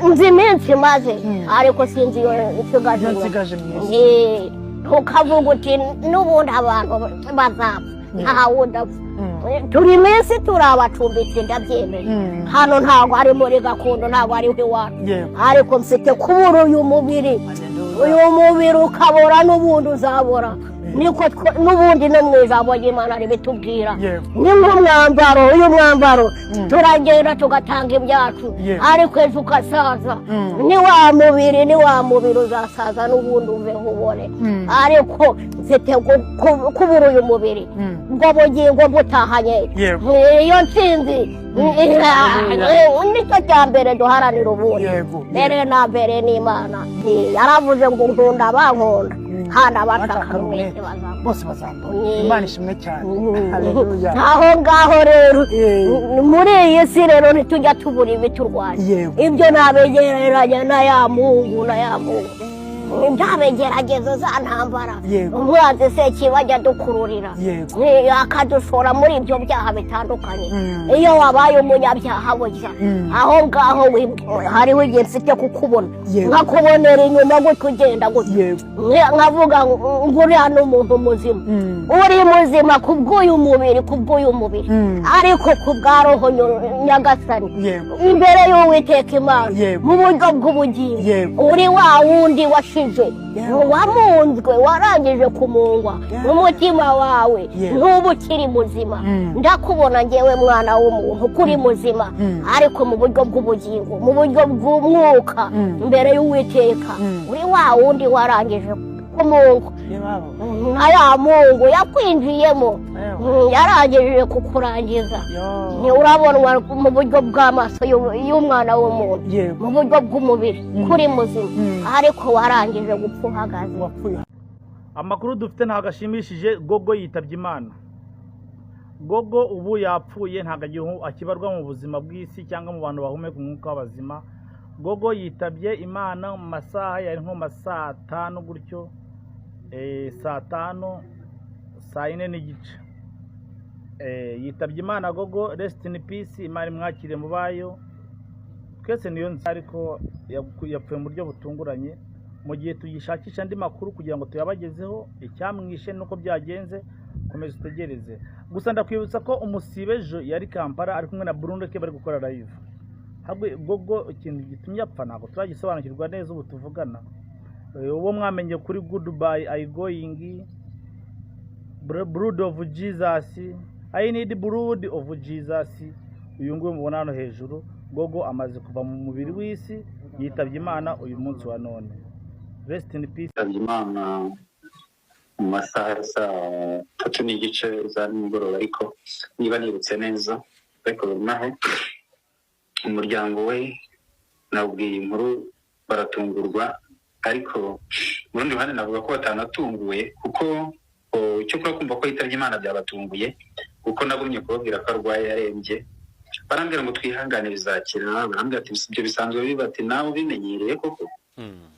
Nzi iminsi maze, ariko sinzi iyo nsigaje. Iyo nsigaje mu isi. Ntukavuga uti n'ubundi abantu bazapfa, ntawe udapfa. Turi iminsi, turi abacumbitsi, ndabyemeye. Hano ntabwo ari muri gakondo, ntabwo ari iwacu. Ariko mfite kubura uyu mubiri. Uyu mubiri ukabora, n'ubundi uzabora. Niko n'ubundi no mu ijambo ry'Imana ribitubwira. Ni nk'umwambaro, uyu mwambaro turagenda tugatanga ibyacu, ariko ejo ugasaza. Ni wa mubiri, ni wa mubiri uzasaza, n'ubundi uveho ubore. Ariko mfite kubura uyu mubiri, ubwo bugingo butahanye iyo ntsinzi, nicyo cya mbere duharanira ubundi. Mbere na mbere ni Imana yaravuze ngo nkunda abankunda, kandi abashaka mwese bazabona. Bose bazambona. Imana ishimwe cyane, haleluya. Aho ngaho rero, muri iyi si rero ntitujya tubura ibiturwanya. Ibyo nabegereranya na ya mungu, na ya mungu bya bigeragezo, za ntambara umwanzi se kibajya dukururira, akadushora muri ibyo byaha bitandukanye. Iyo wabaye umunyabyaha burya, aho ngaho hariho igihe mfite kukubona, nkakubonera inyuma gutya, ugenda gutya, nkavuga ngo uriya ni umuntu muzima. Uri muzima kubw'uyu mubiri, kubw'uyu mubiri, ariko ku bwa roho nyagasani, imbere y'Uwiteka Imana, mu buryo bw'ubugingo, uri wa wundi washize, wamunzwe, warangije kumungwa n'umutima wawe, ntuba ukiri muzima. Ndakubona ngewe mwana w'umuntu ko uri muzima, ariko mu buryo bw'ubugingo, mu buryo bw'umwuka, imbere y'Uwiteka, uri wa wundi warangije kumungwa nka ya mungu yakwinjiyemo. Yarangije kukurangiza. Urabonwa mu buryo bw'amaso y'umwana w'umuntu, mu buryo bw'umubiri kuri muzima, ariko warangije gupfa uhagaze. Wapfuye. Amakuru dufite ntabwo ashimishije. Gogo yitabye Imana. Gogo ubu yapfuye, ntabwo akibarwa mu buzima bw'isi cyangwa mu bantu bahumeka umwuka w'abazima. Gogo yitabye Imana mu masaha yari nko mu saa 5 gutyo, saa 5, saa 4:30. Yitabye Imana. Gogo, rest in peace, Imana imwakire mu bayo. Twese niyo nzi, ariko yapfuye mu buryo butunguranye. Mu gihe tugishakisha andi makuru kugira ngo tuyabagezeho, icyamwishe nuko byagenze, komeza utegereze. Gusa ndakwibutsa ko umusibe ejo yari Kampala ari kumwe na Burundeke, bari gukora live. Ahubwo Gogo ikintu gitumye apfa ntabwo turagisobanukirwa neza ubu tuvugana. Uwo mwamenye kuri "Goodbye I going", "Blood of Jesus", "I need blood of Jesus", uyu nguyu mubona hano hejuru. Gogo amaze kuva mu mubiri w'isi, yitabye Imana uyu munsi wa none. Rest in peace. Yitabye Imana mu masaha ya saa 3:30 za nimugoroba, ariko niba nibutse neza, ariko naho umuryango we nawubwiye inkuru baratungurwa, ariko mu rundi ruhande navuga ko batanatunguwe, kuko icyo kumva ko yitabye Imana byabatunguye, kuko nagumye kubabwira ko arwaye, yarembye, barambwira ngo twihangane bizakira. Barambwira ati ibyo bisanzwe biba, ati nawe ubimenyereye koko,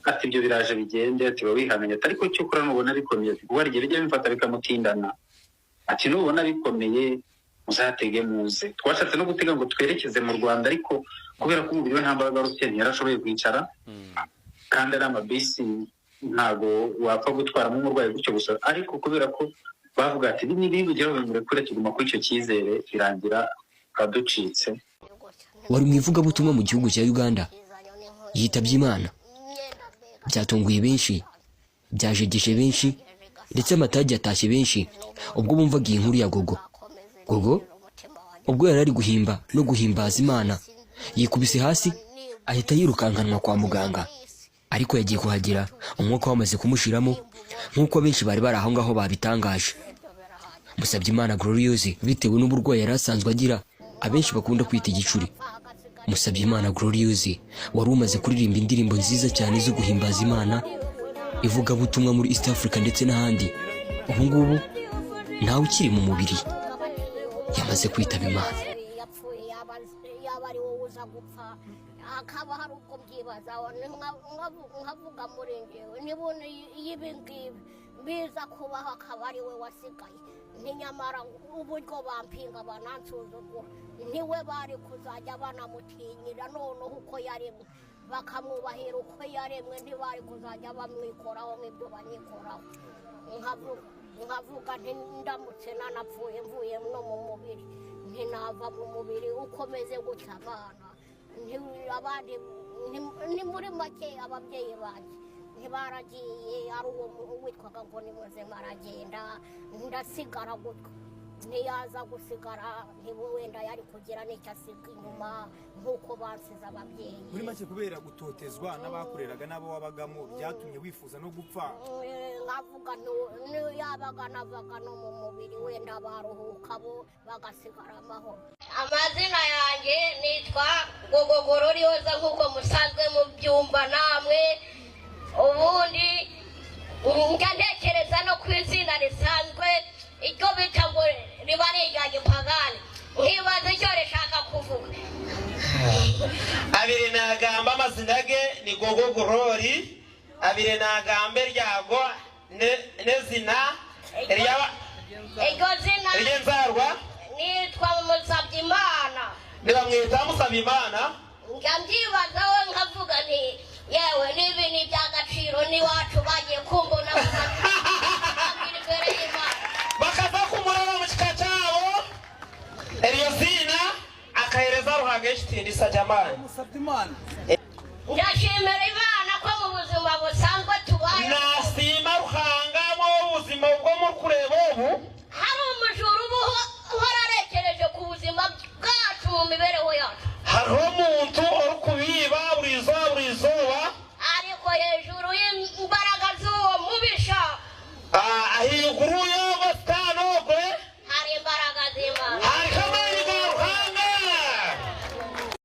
ati ibyo biraje bigende, ati ba wihanganye, ati ariko cyo kora nubona bikomeye, ati kuko hari igihe bijya bimfata bikamutindana, ati nubona bikomeye muzatege muze. Twashatse no gutega ngo twerekeze mu Rwanda, ariko kubera ko umubiri we nta mbaraga wari ufite, ntiyarashoboye kwicara, kandi ari amabisi ntabwo wapfa gutwaramo umurwayi gutyo gusa. Ariko kubera ko bavuga ati nibigeraho bimurekure, tuguma kuri icyo cyizere, birangira aducitse. Wari mu ivugabutumwa mu gihugu cya Uganda yitabye Imana. Byatunguye benshi, byajegeje benshi, ndetse amatage yatashye benshi ubwo bumvaga iyi nkuru ya Gogo. Gogo ubwo yari ari guhimba no guhimbaza Imana, yikubise hasi, ahita yirukankanwa kwa muganga, ariko yagiye kuhagera umwuka wamaze kumushiramo, nk'uko benshi bari bari aho ngaho babitangaje. Musabyimana Gloriose, bitewe n'uburwayi yari asanzwe agira, abenshi bakunda kwita igicuri, Musabyimana Gloriose wari umaze kuririmba indirimbo nziza cyane zo guhimbaza Imana, ivugabutumwa muri East Africa ndetse n'ahandi, ubu ngubu ntawe ukiri mu mubiri, yamaze kwitaba Imana. Yapfuye, yaba ari wowe uza gupfa, hakaba hari ubwo mbyibazaho, nkavuga muri njyewe nibona ibi ngibi biza kubaho, akaba ari we wasigaye, ni nyamara uburyo bampinga banansuzugura. Niwe bari kuzajya banamutinyira noneho uko yaremwe, bakamwubahira uko yaremwe, ntibari kuzajya bamwikoraho nk'ibyo banyikoraho. Nkavuga nti ndamutse nanapfuye mvuye no mu mubiri, ntinava mu mubiri ukomeze gutya abana abandi. Ni muri make ababyeyi banjye ntibaragiye, ari uwo witwaga ngo ni muzima aragenda, ndasigara gutyo. Ntiyaza gusigara, ntibu wenda yari kugira n'icyo asiga inyuma nk'uko bansize ababyeyi. Muri make, kubera gutotezwa n'abakoreraga n'abo wabagamo, byatumye wifuza no gupfa. Nkavuga yabaga navaga no mu mubiri, wenda baruhuka bo bagasigara amahoro. Amazina yanjye nitwa Gogogoro Rihoza, nk'uko musanzwe mubyumva namwe. Ubundi njya ntekereza no ku izina risanzwe iryo bita ngo riba ari irya gipagani, nkibaza icyo rishaka kuvuga. Abiri nagamba amazina ge ni Gogogorori, abiri nagamba eryago nezina iryo zina ry'enzarwa. Nitwa Musabyimana. Nibamwita Musabyimana. Njya mbyibazaho nkavuga nti yewe n'ibi ni iby'agaciro, n'iwacu bagiye kumbona imbere y'Imana. Bakaza kumuraba mu kika cyabo, eryo zina akahereza Ruhanga ekitiinisa jamani. Musabyimana. Ndashimira Imana ko mu buzima busanzwe tubayeho, Nasiima Ruhanga mu buzima bwo muri kureba obu, hari umujura uba uhora arekereje ku buzima bwacu mu mibereho yacu. Hariho